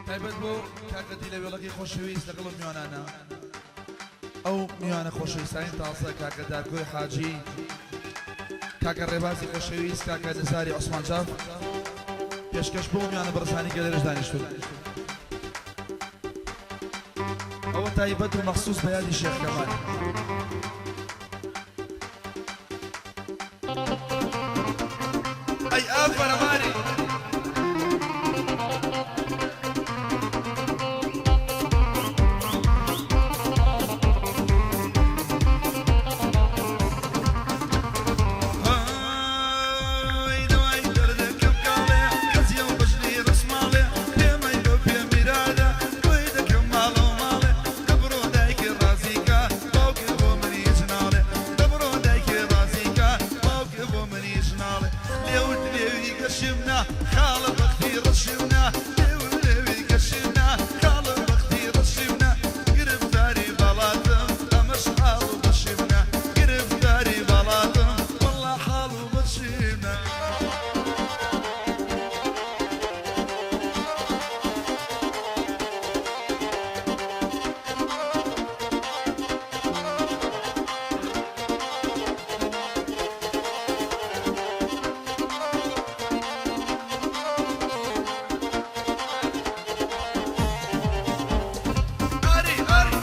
تایبەت بۆ کاکە دیلە وێڵەکەی خۆشەویست لەگەڵ ئەو میوانانە ئەو میوانە خۆشەویستانی تازە کاکە دارکۆی حاجی کاکە ڕێبازی خۆشەویست کاکە نزاری عوسمان جاف پێشکەش بۆ میوانە بەڕێزانی کە لێرەش دانیشتون ئەوە تایبەت و مەخسوس بە یادی شێخ کەمال. ئەی ئافەرم ئاری. هەی دەوای دەردەکەم کاڵێ کەزیە و بەژنی ڕەشماڵێ پێمەی بە پێ میرادە بۆی دەکەم ماڵەوە ماڵێ دەبڕۆ دایکێ ڕازیکە باوکێ بۆ منی هیچ ناڵێ دەبڕۆ دایکێ ڕازیکە باوکێ بۆ منی هیچ ناڵێ لێوت لێوی گەشم نا خاڵە بەختی ڕەشم نا لێوت لێوی گەشم نا خاڵە بەختی ڕەشم نا گرفتاری باڵاتم ئەمەش حاڵ و بەشم نا گرفتاری باڵاتم وەڵا حاڵ و بەشم نا. ئاری ئاری.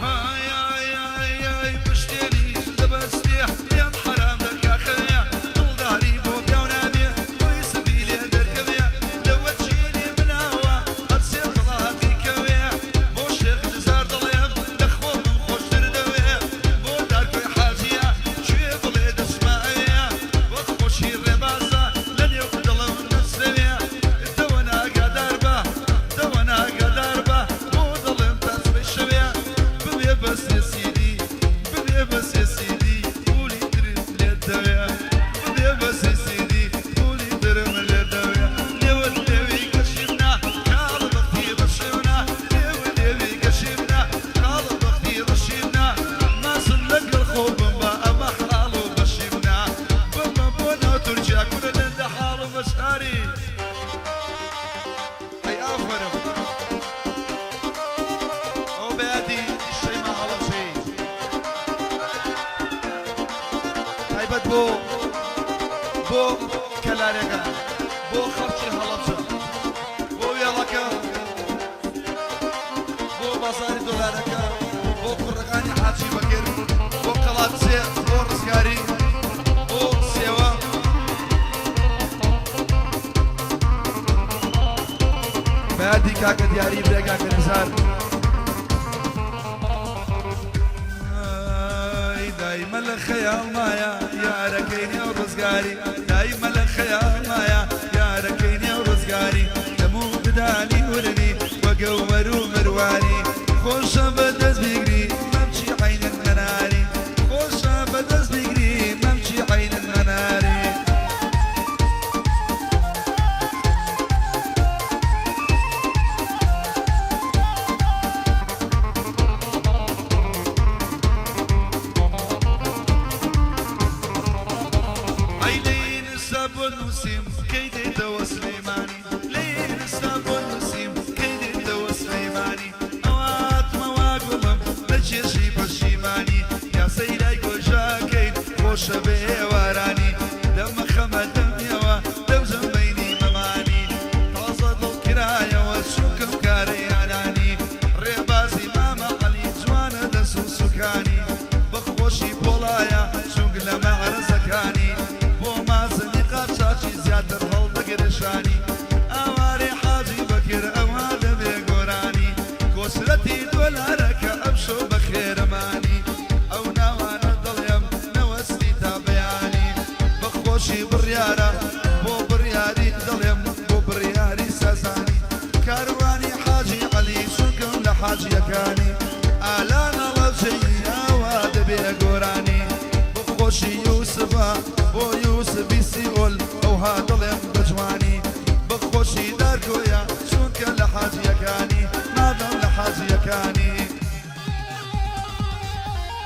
های ئای ئای ئای پشتێنی دەبەستێ لێم حەرام دەکا خەوێ دڵداری بۆ پیاو نابێ بۆی سپی لێ دەرکەوێ لەوە چینی مناوە هەرسێ تەڵاقی کەوێ بۆ شێخ نزار دەڵێم لە خۆمم خۆشتر دەوێ بۆ دارکۆی حاجیە کوێ بڵێ دەچمە ئەوێ وەک خۆشی ڕێبازە لە نێو دڵم نەچرەوێ دەوەن ئاگادار بە دەوەن ئاگادار بە بۆ دەڵێم تا سبەی شەوێ ببێ بە سێ سیدی ببێ بە سێ سیدی پولی ترم لێت دەوێ ببێ بە سێ سیدی پولی ترم لێت دەوێ لێوت لێوی گەشیم نا کاڵ بەختی ڕەشیم نا لێوت لێوی گەشیم نا کاڵ بەختی ڕەشیم نا ماسم لەگەڵ خۆ بمبە ئەمە حاڵ و بەشیم نا بمبە بۆ ناو تورکیا کورە لەندە حاڵ و بەشاری. ئەی ئافەرم ئەوە بە یادی شەیما هەڵەبجەیی تایبەت بۆ بۆ کەلارەکان بۆ خەڵکی هەڵەبجە بۆ وێڵەکە بۆ بازاری دۆلارەکە بۆ کوڕەکانی حاجی بەکر بۆ قەڵادزێ بۆ ڕزگاری بۆ سێوە بەیادی کاکە دیاری برای کاکە نزار. ئای دایمە لە خەیاڵمایە یارەکەی نێو ڕزگاری دایمە لە خەیاڵمایە یارەکەی نێو ڕزگاری دەم و ددانی وردی وە گەوەر و مرواری خۆشە بە دەست بیگری مەمکی عەینن هەناری خۆشە بە دەست بیگری مەمکی عەینن هەناری. ئەی لەی نسا بۆ نووسیم کەی دێتەوە سلێمانی لەی نسا بۆ نووسیم کەی دێتەوە سلێمانی ئەواتمەوە گوڵم لە کێشی پەشیمانی یا سەیرای گۆژاکەین خۆشە بێ ئێوارانی دەمە خەمە دەمیەوە دەوزم بەینی مەمانی تازە دڵ کرایەوە چونکم کارەی ئالانی ڕێبازی مامە عەلی جوانە دەس و سوکانی بە خۆشی پۆڵایە چونک لە مەعرەزەکانی بۆ مازنی قاچاچی زیاتر هەڵدەگرێ شانی ئاوارەی حاجی بەکر ئەوها دەبێ گۆرانی کۆسرەتی دۆلارەکە ئەمشەو بەخێرەمانی ئەو ناوانە دەڵێم نەوەستی تا بەیانی.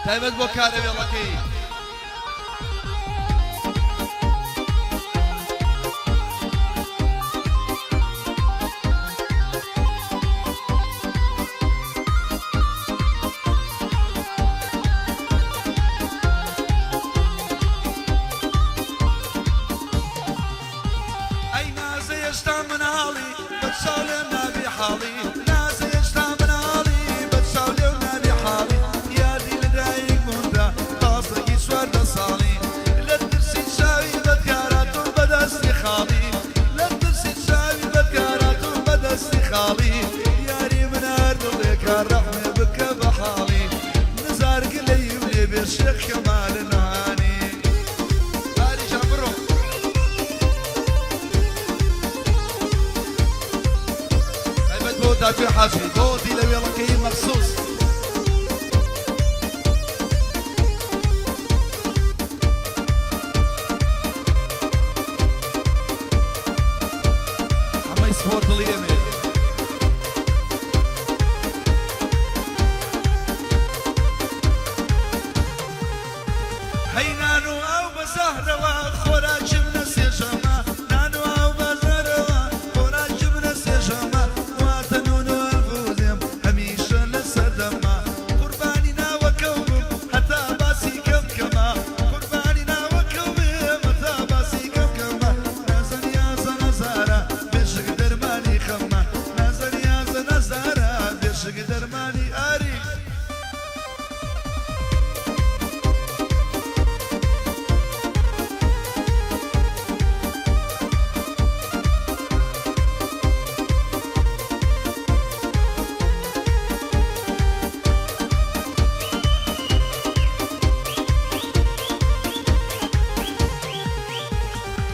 تایبەت بۆ کارە وێڵەکەی. ئەی نازە هێشتا مناڵی بە چاو لێم نابی حاڵی نازە هێشتا مناڵی بە چاو لێو نابی حاڵی یادی لە دایک بووندا تازەگی 14 ساڵی لە ترسی چاوی بەدکاراتم بە دەستی خاڵی لە ترسی چاوی بەدکاراتم بە دەستی خاڵی یاری من هەر دڵێکە ڕەحمێ بکە بە حاڵی نزار گلەییم لێ بێ شێخ کەمال نانی ئاری جان بڕۆ. تایبەت بۆ داکوێ حاجی بۆ دیلە وێڵەکەی مەخسوس. حەمەی سپۆر دڵی ئێمەیە. هەی نان و ئاو بە زەهرەوە خۆراکی منە سێ ژەمە نان و ئاو بە زەهرەوە خۆراکی منە سێ ژەمە واتە نون و ئەلف و لێم هەمیشە لەسەر دەمە قوربانی ناوەکەو بم هەتا باسی کەم کەمە قوربانی ناوەکەو بم هەتا باسی کەم کەمە نازە نیازە نازارە بێشک دەرمانی خەمە نازە نیازە نازارە بێشک دەرمانی ئاری.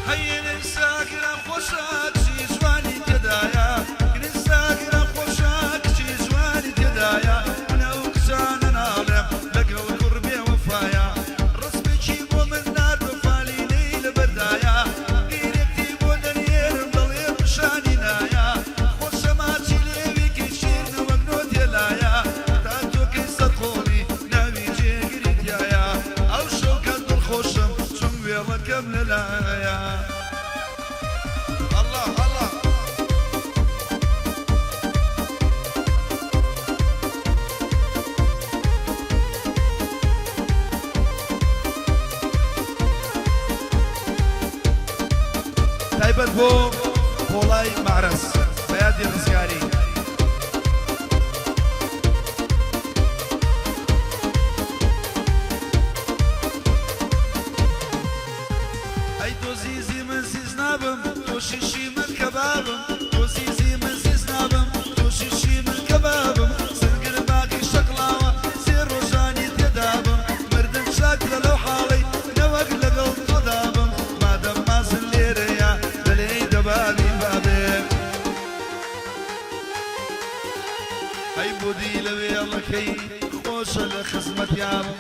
هەی ئینستاگرام خۆشە کچی جوانی تێدایە ئینستاگرام خۆشە کچی جوانی تێدایە من ئەو کچانە ناڵێم لەگەڵ کوڕ بێ وەفایە ڕسمێکی بۆ من نارد و فالینەی لەبەردایە دیرێکتی بۆ دەنێرم دەڵێ پیشانی نایە خۆشە ماچی لێویکەی شیرنە وەک نۆتێلایە تا تۆکەی سەر قۆڵی ناوی جێگری تیایە ئەو شەوکە دڵخۆشم چون وێڵەکەم لەلایە. ئەڵا ئەڵا. تایبەت بۆ پۆڵای مەعرەز بە یادی ڕزگاری. ئەی تۆ زیزی من زیز نابم تۆ شیشی من کەبابم تۆ زیزی من زیز نابم تۆ شیشی من کەبابم سنگر باقی شەقڵاوە سێ ڕۆژانی تێدابم مردن چاکرە لەو حاڵەی نەوەک لەگەڵ تۆدابم مادەم مازن لێرەیە دەلێی دەبابی بابێ. ئەی بۆ دیلە وێڵەکەی خۆشە لە خزمەتیابم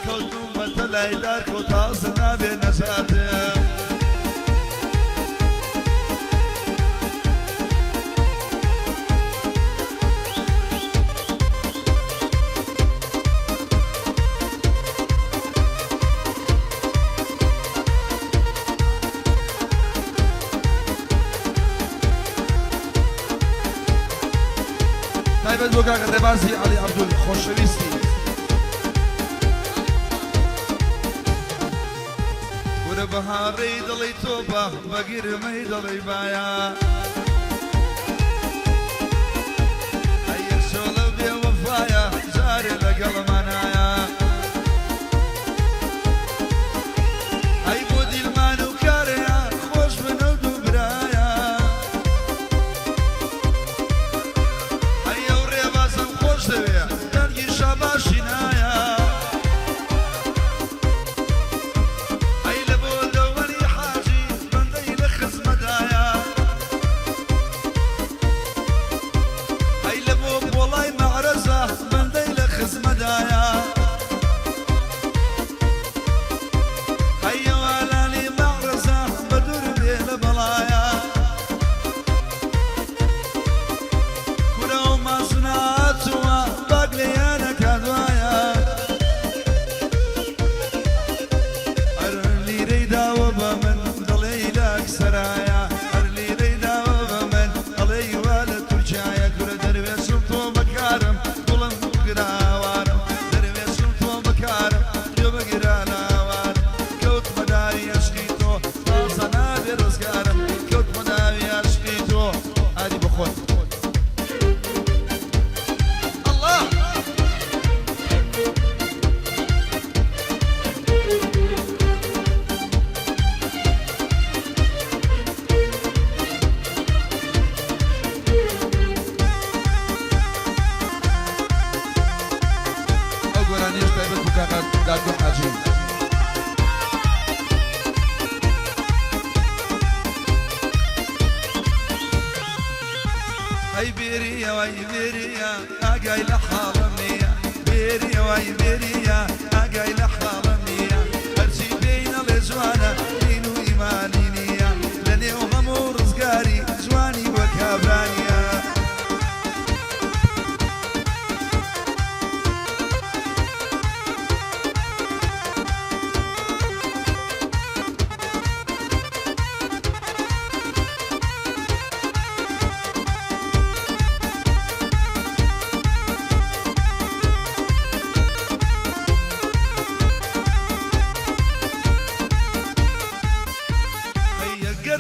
کەوتوومەتە لای دارکۆ تازە نابێ نەجاتم. تایبەت بۆ کاکە ڕێبازی عەلی عەبدول خۆشەویستی. کورە بەهارەی دڵی تۆپە بە گرمەی دڵی بایە ئەی یەک شۆڵە بێ وەفایە جارێ لەگەڵمانایە ئەی بۆ دیلمان و کارەیە خۆش بن ئەو دوو برایە ئەی ئەو ڕێبازم خۆش دەوێ دەنگی شاباشی نایە ئەی لە بۆ دەوەری حاجی بەندەی لە خزمەدایە ئەی لە بۆ پۆڵای مەعرەزە بەندەی لە خزمەدایە.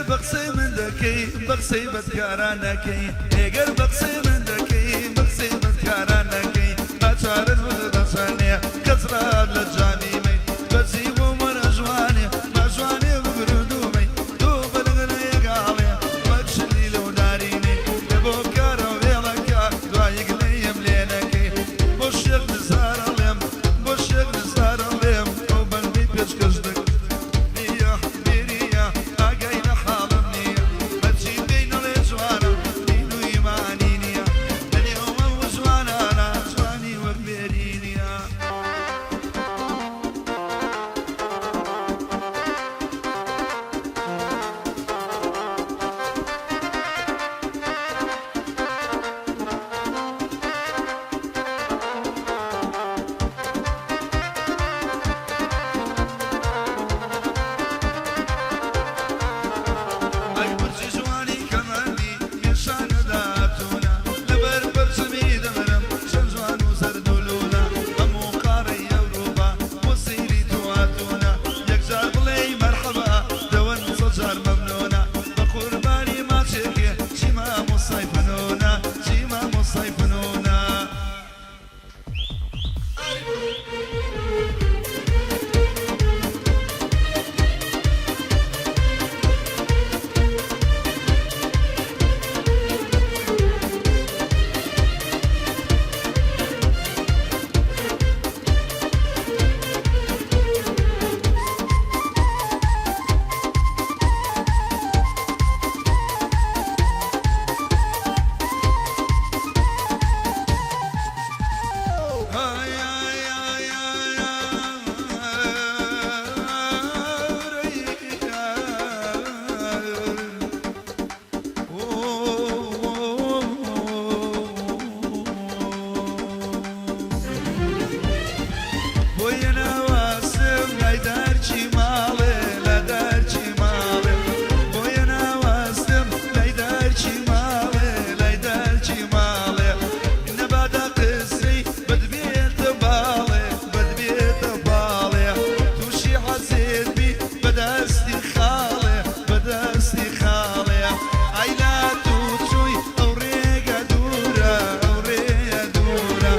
بە قسەی من دەکەی بە قسەی بەدکاران نەکەی ئێگەر بە قسەی من دەکەی بە قسەی بەدکاران نەکەی ناچارت بدەسەنێ کەس ڕات لە جامی مەی بەزی بۆ وەرە جوانێ با جوانێ بگرن دوو مەی دوو بەرگ لە یەک ئاڵێ وەک شلی لەو دارینەی لە بۆ کارە وێڵەکە دوای گلەییم لێ نەکەی بۆ شێخ نزار ئەڵێم بۆ شێخ نزار ئەڵێم ئەو بەندەی پێشکەش دەکەم. نییە بیریە ئاگای لە حاڵم نییە هەرچی پێی نەڵێ جوانە دین و ئیمانی نییە لە نێو هەموو جوانانا جوانی وەک مێری نییە. ئەی بورجی جوانی کەمەندی پێشانە داتوونە لەبەر پەرچەمی دەمرم چەند جوان و زەرد و لوولە هەموو قاڕەی ئەوروپا بۆ سەیری تۆ هاتوونە یەکجار بڵێی مەرحەبا دەوەن سەد جار مەمنوونە بە قوربانی ماچێکێ چی مامۆستای فنوونە چی مامۆستای فنوونە. بۆیە ناواسم لای دەرچی ماڵێ لە دەرچی ماڵێ بۆیە ناوەستم لای دەرچی ماڵێ لای دەرچی ماڵێ نەبادا قسەی بەدبێتە باڵێ بەدبێتە باڵێ تووشی حەزێت بی بەدەستی خاڵێ بەدەستی خاڵێ ئای لا توو چووی ئەو ڕێگە دوورە ئەو ڕێیە دوورە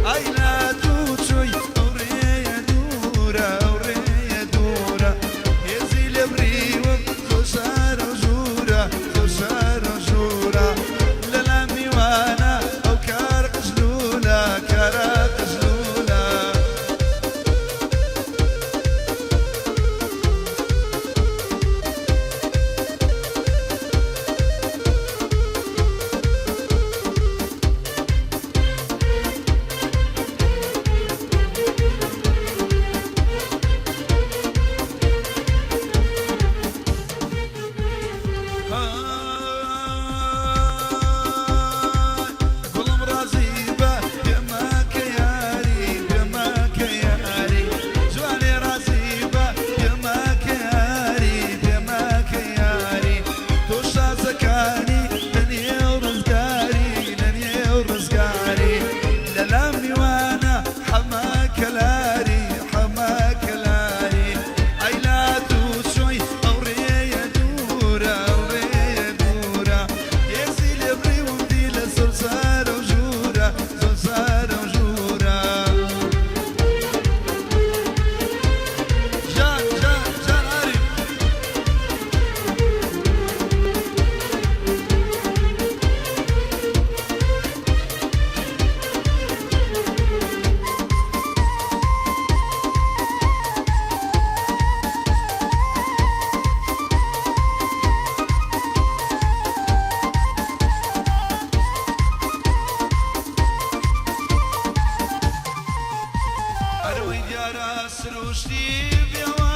ئای لا توو چووی ئەو ڕێیە دوورە ئەو ڕێیە دوورە هێزی لێ بڕیوم زۆر شارە و ژوورە زۆر شارە و ژوورە لە لام میوانە ئەو کار قژلوولە کارە قژلوولە. گوڵم ڕازی بە پێ مەکە یاری پێ مەکە یاری جوانێ ڕازی بە پێ مەکە یاری پێ مەکە یاری تۆ شازەکانی لە نێو ڕزگاری لە نێو ڕزگاری لە لام میوانە حەمە کەلاری حەمە کەلاری ئەی لا توو چۆی ئەو ڕێیە دوورە ئەو ڕێیە دوورە هێزی لێ بڕیوم دی لە زۆر سارە و ژوورە زۆر سارە و ژوورە. جان جان جان عارف. ئەرەوەی دیارە سروشتی بێوانە.